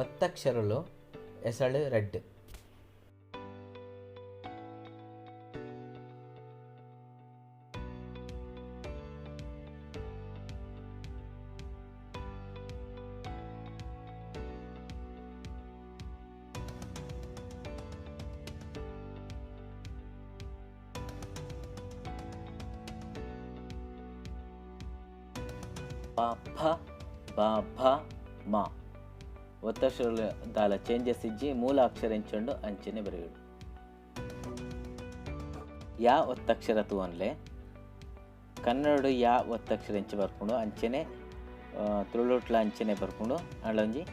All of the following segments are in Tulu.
ಒತ್ತಕ್ಷರಲು ಎಸಳು ರೆಡ್. ಪ ಫ ಬ ಭ ಮ ಒತ್ತಕ್ಷರಲು ದಾಲ ಚೇಂಜಸ್ ಇಜ್ಜಿ ಮೂಲ ಅಕ್ಷರ ಎಂಚುಂಡು ಅಂಚನೆ ಬರೆಯುಡು. ಯಾ ಒತ್ತಕ್ಷರ ತೂವನ್ಲೆ ಕನ್ನಡ ಯಾ ಒತ್ತಕ್ಷರ ಎಂಚ ಬರ್ಪುಂಡು ಅಂಚನೆ ತುಳುಟ್ಲ ಅಂಚನೆ ಬರ್ಪುಂಡು. ಅಂಡೊಂಜಿ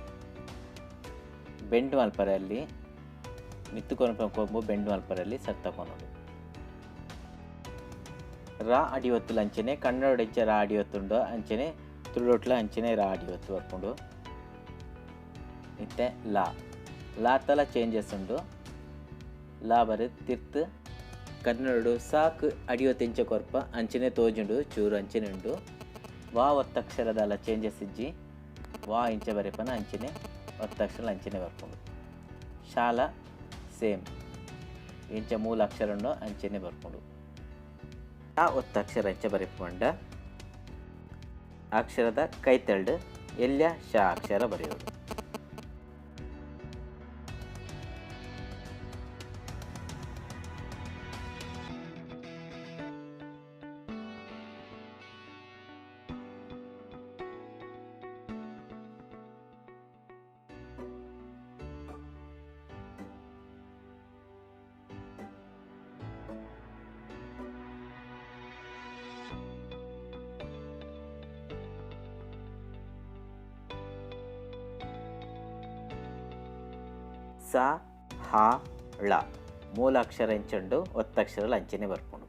ಬೆಂಡ್ ಮಲ್ಪರೆ ಅಲ್ಲಿ ಮಿತ್ತು ಕೊನೊಪು ಕೊಂಬು ಬೆಂಡ್ ಮಲ್ಪರೆ ಅಲ್ಲಿ ಸರ್ತ ಕೊನೊಡು. ರಾ ಅಡಿ ಒತ್ತುಲ ಅಂಚನೆ ಕನ್ನಡ ಎಂಚ ರಾ ಅಡಿ ಒತ್ತುಂಡು ಅಂಚನೆ ತುಳುಟ್ಲ ಅಂಚನೆ ರಾ ಅಡಿ ಒತ್ತು ಬರ್ಪುಂಡು. ಇತ್ತೆ ಲಾ ಲಾ ತಲ ಚೇಂಜಸ್ ಉಂಡು. ಲಾ ಬರೆ ತಿರ್ತು ಕನ್ನಡ ಸಾಕು ಅಡಿಯೊತ್ತು ಎಂಚ ಕೊರ್ಪ ಅಂಚನೆ ತೋಜುಂಡು ಚೂರು ಅಂಚನೆ ಉಂಡು. ವಾ ಒತ್ತಕ್ಷರದಲ್ಲ ಚೇಂಜಸ್ ಇಜ್ಜಿ ವಾ ಇಂಚ ಬರೆಪನ ಅಂಚನೆ ಒತ್ತಕ್ಷರ ಅಂಚನೆ ಬರ್ಪುಂಡು. ಶಾಲಾ ಸೇಮ್ ಇಂಚ ಮೂಲ ಅಕ್ಷರ ಉಂಡು ಅಂಚನೆ ಬರ್ಪುಂಡು. ಆ ಒತ್ತಕ್ಷರ ಎಂಚ ಬರೆಪುಂಡ ಅಕ್ಷರದ ಕೈತಳ್ಳು ಎಲ್ಯ ಶ ಅಕ್ಷರ ಬರೆಯೋದು. ಸ ಹ ಳ ಮೂಲ ಅಕ್ಷರ ಎಂಚುಂಡು ಒತ್ತಕ್ಷರ ಅಂಚನೆ ಬರ್ಪುಂಡು.